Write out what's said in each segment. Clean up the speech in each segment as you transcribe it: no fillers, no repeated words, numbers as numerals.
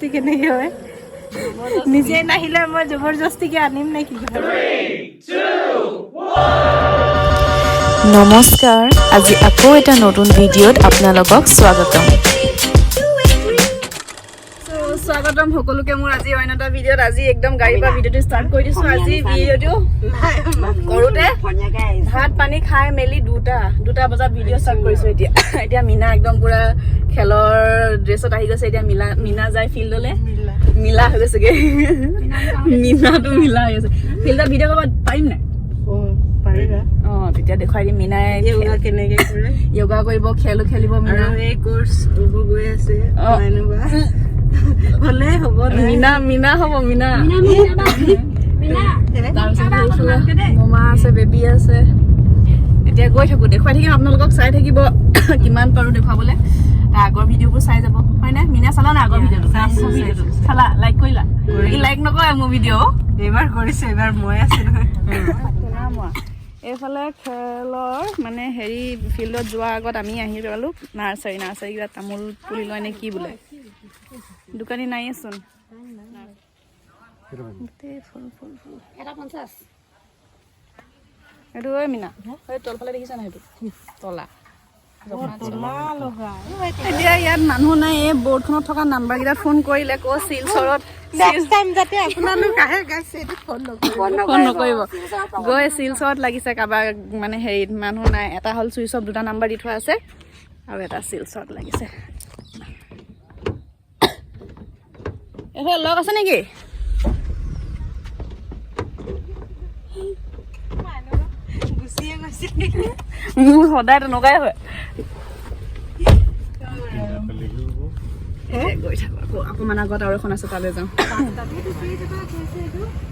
জবৰদস্তি কেনেকে হয়? নিজে নাহিলে মই জবৰদস্তিকে আনিম নে কি? নমস্কাৰ, আজি আকৌ এটা নতুন ভিডিঅ'ত আপোনালোকক স্বাগতম। স্বাগতম সকলোকে মোৰ আজি অন্য এটা ভিডিঅ'ত। আজি একদম গাড়ীৰ পৰা ভিডিঅ'টো ষ্টাৰ্ট কৰি দিছোঁ। আজি ভিডিঅ'টো কৰোঁতে ভাত পানী খাই মেলি দুটা বজাত ভিডিঅ' ষ্টাৰ্ট কৰিছোঁ। এতিয়া এতিয়া মীনা একদম পুৰা খেলৰ ড্ৰেছত আহি গৈছে। এতিয়া মিলা মীনা যায় ফিল্ডলৈ। মিলা হৈ গৈছেগে, মীনাটো মিলা হৈ গৈছে। ফিল্ডত ভিডিঅ' কৰিব পাৰিম নাই? পাৰিবা। অঁ, তেতিয়া দেখুৱাই দিম মীনাই য়োগা কেনেকে কৰে। য়োগা কৰিব, খেলো খেলিব মীনা। আৰু এই কোৰ্চ হ'ব গৈ আছে। অ। এনেকুৱা হ'লে হ'ব নাই? মীনা মীনা হ'ব মীনা। তাৰপিছত এইফালে মমা আছে, বেবী আছে। এতিয়া গৈ থাকো, দেখুৱাই থাকিম আপোনালোকক, চাই থাকিব কিমান পাৰোঁ দেখুৱাবলৈ। তাৰ আগৰ ভিডিঅ'বোৰ চাই যাব, হয়নে? মীনা, চালা নাই আগৰ ভিডিঅ'টো? ভিডিঅ'টো চালা? লাইক কৰিলা? লাইক নকৰে মোৰ ভিডিঅ'। এইবাৰ কৰিছে, এইবাৰ মই আছো নহয়। এইফালে খেলৰ মানে হেৰি ফিল্ডত যোৱাৰ আগত আমি আহি পালোঁ নাৰ্চাৰী। নাৰ্চাৰী কিবা তামোল পুলি লয় নে কি বোলে, দোকানী নাইয়েচোন। গোটেই ফুল ফুল ফুল। এইটো ঐ মীনা, এই তলফালে দেখিছা নাই? সেইটো তলা। এতিয়া ইয়াত মানুহ নাই। এই বৰ্ডখনত থকা নাম্বাৰকেইটাত ফোন কৰিলে ক শিলচৰত। নেক্সট টাইম যাতে আপোনালোক আহে গাইছে, এইটো ফোন নকৰিব। ফোন নকৰিব। গৈ শিলচৰত লাগিছে কাৰোবাৰ মানে হেৰিত মানুহ নাই। এটা হ'ল চুইচ অফ, দুটা নাম্বাৰ দি থোৱা আছে আৰু এটা শিলচৰত লাগিছে। এইফালে লগ আছে নেকি? গুচিয়ে গৈছিল। মোৰ সদায় তেনেকুৱাই হয়। এতিয়া গৈ থাকো। আকৌ অকণমান আগত আৰু এখন আছে, তালৈ যাওঁ।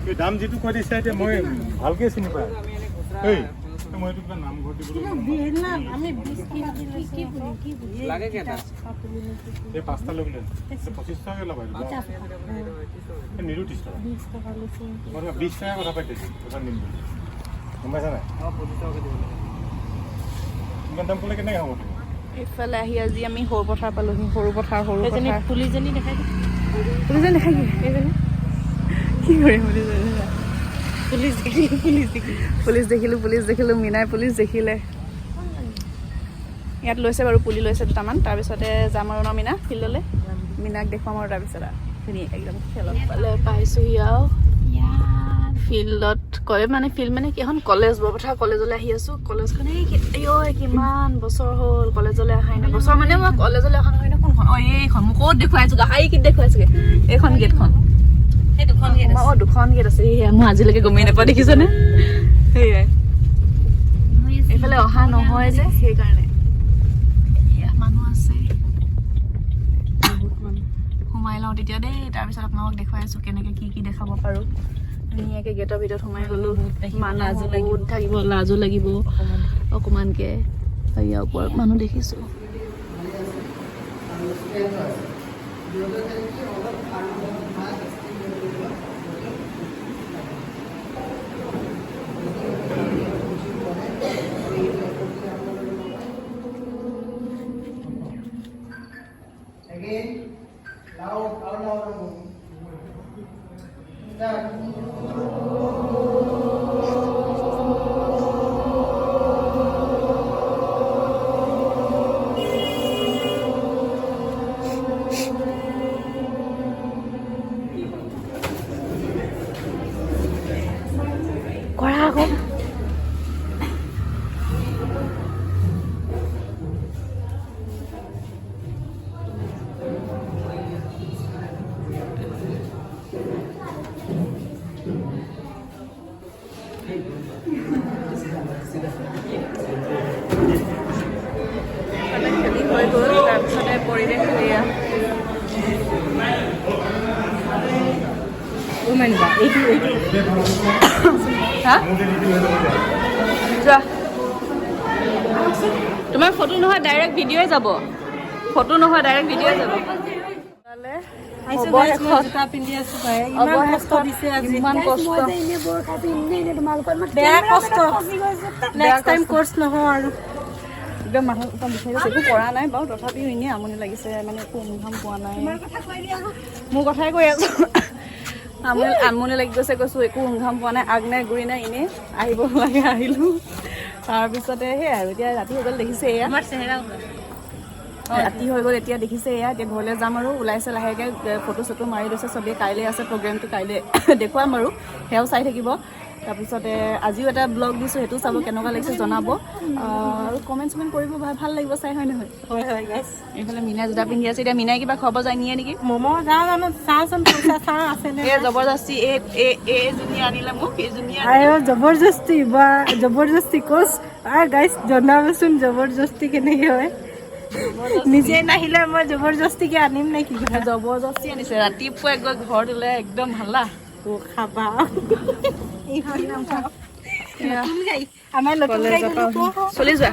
এই দাম যিটো কৈ দিছে, এতিয়া মই ভালকে চিনি পাওঁ। এই মই এইটো কিবা নামঘৰ দিবলৈ। এই পাঁচটা লৈ গ'লে 25 টকাকে ল'বা। এইটো এই নিদো 30 টকা। মই তোমাক 20 টকাৰ কথা পাতি দিছোঁ, দোকান দিম বুলি। গম পাইছা নাই? ইমান দাম ক'লে কেনেকৈ হ'ব তুমি? এইফালে আহি আজি আমি সৰু পথাৰ পালোহি। সৰু পথাৰ, সৰু পথাৰ। পুলিজনী দেখাই। পুলিজনী দেখাই কি? কি কৰিম পুলিজনী? পুলিচ দেখিলো, পুলিচ দেখিলো। পুলিচ দেখিলোঁ, পুলিচ দেখিলোঁ। মীনাই পুলিচ দেখিলে। ইয়াত লৈছে বাৰু, পুলি লৈছে দুটামান। তাৰপিছতে যাম আৰু ন মীনা ফিল্ডলৈ? মীনাক দেখুৱাম আৰু তাৰপিছত আৰু ধুনীয়াকৈ একদম খেলত পালে পাইছোহি। আৰু ফিল্ডত কলে মানে ফিল্ড মানে কি, এখন কলেজ, বৰপথাৰ কলেজলৈ আহি আছোঁ। কলেজখন এই ঐ কিমান বছৰ হ'ল কলেজলৈ অহাই নাই। বছৰ মানে মই কলেজলৈ অহা নহয় ন। কোনখন? অঁ, এইখন। মোক ক'ত দেখুৱাই আছোঁ? গাহাৰি দেখুৱাইছোগে। এইখন গেটখন। সেই দুখন গেট। অঁ, দুখন গেট আছে। সেয়া মই আজিলৈকে গমেই নাপাওঁ, দেখিছনে? সেয়াই এইফালে অহা নহয় যে, সেইকাৰণে। এয়া মানুহ আছে, বহুত মানুহ। সোমাই লওঁ তেতিয়া দেই, তাৰপিছত আপোনালোকক দেখুৱাই আছোঁ কেনেকৈ কি কি দেখাব পাৰোঁ। ধুনীয়াকৈ গেটৰ ভিতৰত সোমাই গ'লোঁ। মানুহ বহুত থাকিব, লাজো লাগিব অকণমানকৈ। ইয়াৰ ওপৰত মানুহ দেখিছোঁ। Again, loud, out loud. Start. কৰা আকৌ। খেলি হৈ গ'ল, তাৰপিছতে পৰিৱেশ এয়া। এইটো এইটো। হা, যোৱা। তোমাৰ ফটো নহয়, ডাইৰেক্ট ভিডিঅ'ই যাব। ফটো নহয়, ডাইৰেক্ট ভিডিঅ'ই যাব। আহিছো guys, মই জোতা পিন্ধি আছো পাই। ইমান কষ্ট দিছে আজি। ইমান কষ্ট। বেয়া কষ্ট। নেক্সট টাইম কোৰ্চ নহওঁ আৰু। একদম মাথা চাথা বিষাই গৈছে। একো কৰা নাই বাৰু, তথাপিও এনেই আমনি লাগিছে, মানে একো উমঘাম পোৱা নাই। মোৰ কথাই কৈ আছোঁ, আমনি আমনি লাগি গৈছে কৈছোঁ, একো উমঘাম পোৱা নাই, আগ নাই গুৰি নাই, এনেই আহিব লাগে আহিলোঁ। তাৰপিছতে সেয়াই আৰু এতিয়া ৰাতি হৈ গ'ল, দেখিছে এয়া। আমাৰ চেহেৰা। ৰাতি হৈ গ'ল এতিয়া, দেখিছে এয়া। এতিয়া ঘৰলৈ যাম আৰু ওলাইছে লাহেকৈ, ফটো চটো মাৰি লৈছে চবেই। কাইলৈ আছে প্ৰগ্ৰেমটো, কাইলৈ দেখুৱাম বাৰু, সেয়াও চাই থাকিব। তাৰপিছতে আজিও এটা ব্লগ দিছোঁ, সেইটো চাব, কেনেকুৱা লাগিছে জনাব আৰু কমেণ্ট চমেণ্ট কৰিব। ভাল ভাল লাগিব চাই, হয় নহয়? হয় হয় গাইছ। এইফালে মীনাই জোতা পিন্ধি আছে। এতিয়া মীনাই কিবা খুৱাব যায় নিয়ে নেকি? ম'ম' যাওঁ জানো, চাওঁচোন, পইচা চাওঁ আছে নে। এই জবৰদস্তি এই এই এইজনী আনিলে মোক, এইজনী। আয়ো জবৰদস্তি বা জবৰদস্তি কোচ। আৰু গাইছ, জনাবচোন জবৰদস্তি কেনেকে হয়। নিজে নাহিলে মই জবৰদস্তিকে আনিম নে কি? জবৰদস্তি আনিছে। ৰাতিপুৱাই গৈ ঘৰত ওলাই একদম হাল্লা। খাবা নতুন গাড়ী, আমাৰ নতুন গাড়ী। চলি যোৱা,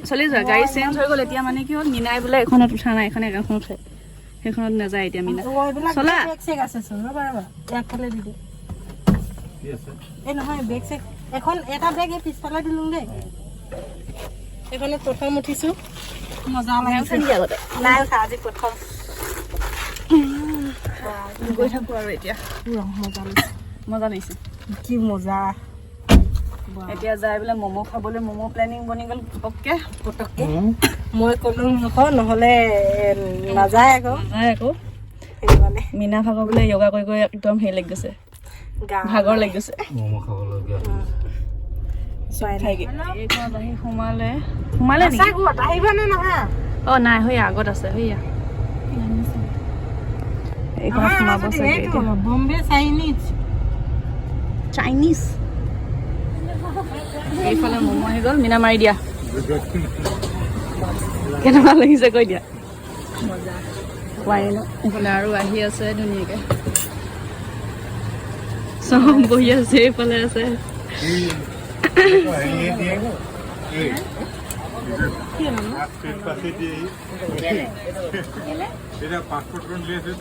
চলি যোৱা। গাড়ী চেঞ্জ হৈ গ'ল এতিয়া। মানে কি হ'ল, মীনাই বোলে এখনত উঠা নাই, এখনে এখনত উঠে, সেইখনত নাযায় এতিয়া মীনা। এইবিলাক চলা। বেগ চেগ আছে চোন, ৰ'বা ৰ'বা, একফালে দি দিওঁ। কি আছে? এই নহয়, বেগ চেগ এখন এটা বেগ এই পিছফালে দিলোঁ দেই। এইখনত প্ৰথম উঠিছো, মজা লাগিছে। নেকি আগতে? নাই উঠা, আজি প্ৰথম। গৈ থাকো আৰু এতিয়া। মজা লাগিছে। মজা লাগিছে। কি মজা! এতিয়া যাই বোলে ম'ম' খাবলৈ, ম'ম' প্লেনিং বনি গ'ল পটককে। পটককে মই ক'লো আকৌ, নহ'লে নাযায় আকৌ। নাযায় আকৌ। সেইটো কাৰণে। মীনা ভাগৰ বোলে য়োগা কৰি কৰি একদম হেৰি লাগি গৈছে। গা ভাগৰ লাগি গৈছে। ম'ম' খাবলগীয়া। চোৱাই নাই। এইখনত আহি সোমালে, সোমালে নেকি? ঘৰত আহিবা নে নাহা? অ নাই, সৈয়া আগত আছে, সৈয়া এইখনত সোমাব চাগে এতিয়া। বম্বে চাইনিজ। চাইনিজ। এইফালে ম'ম' আহি গ'ল। মীনা, মাৰি দিয়া, কেনেকুৱা লাগিছে কৈ দিয়া। খোৱাই ন। এইফালে আৰু আহি আছে ধুনীয়াকে, চব বহি আছে, এইফালে আছে। হেৰিয়ে দিয়ে এই পাছে দিয়ে। এতিয়া পাছপৰ্টখন লৈ আছে।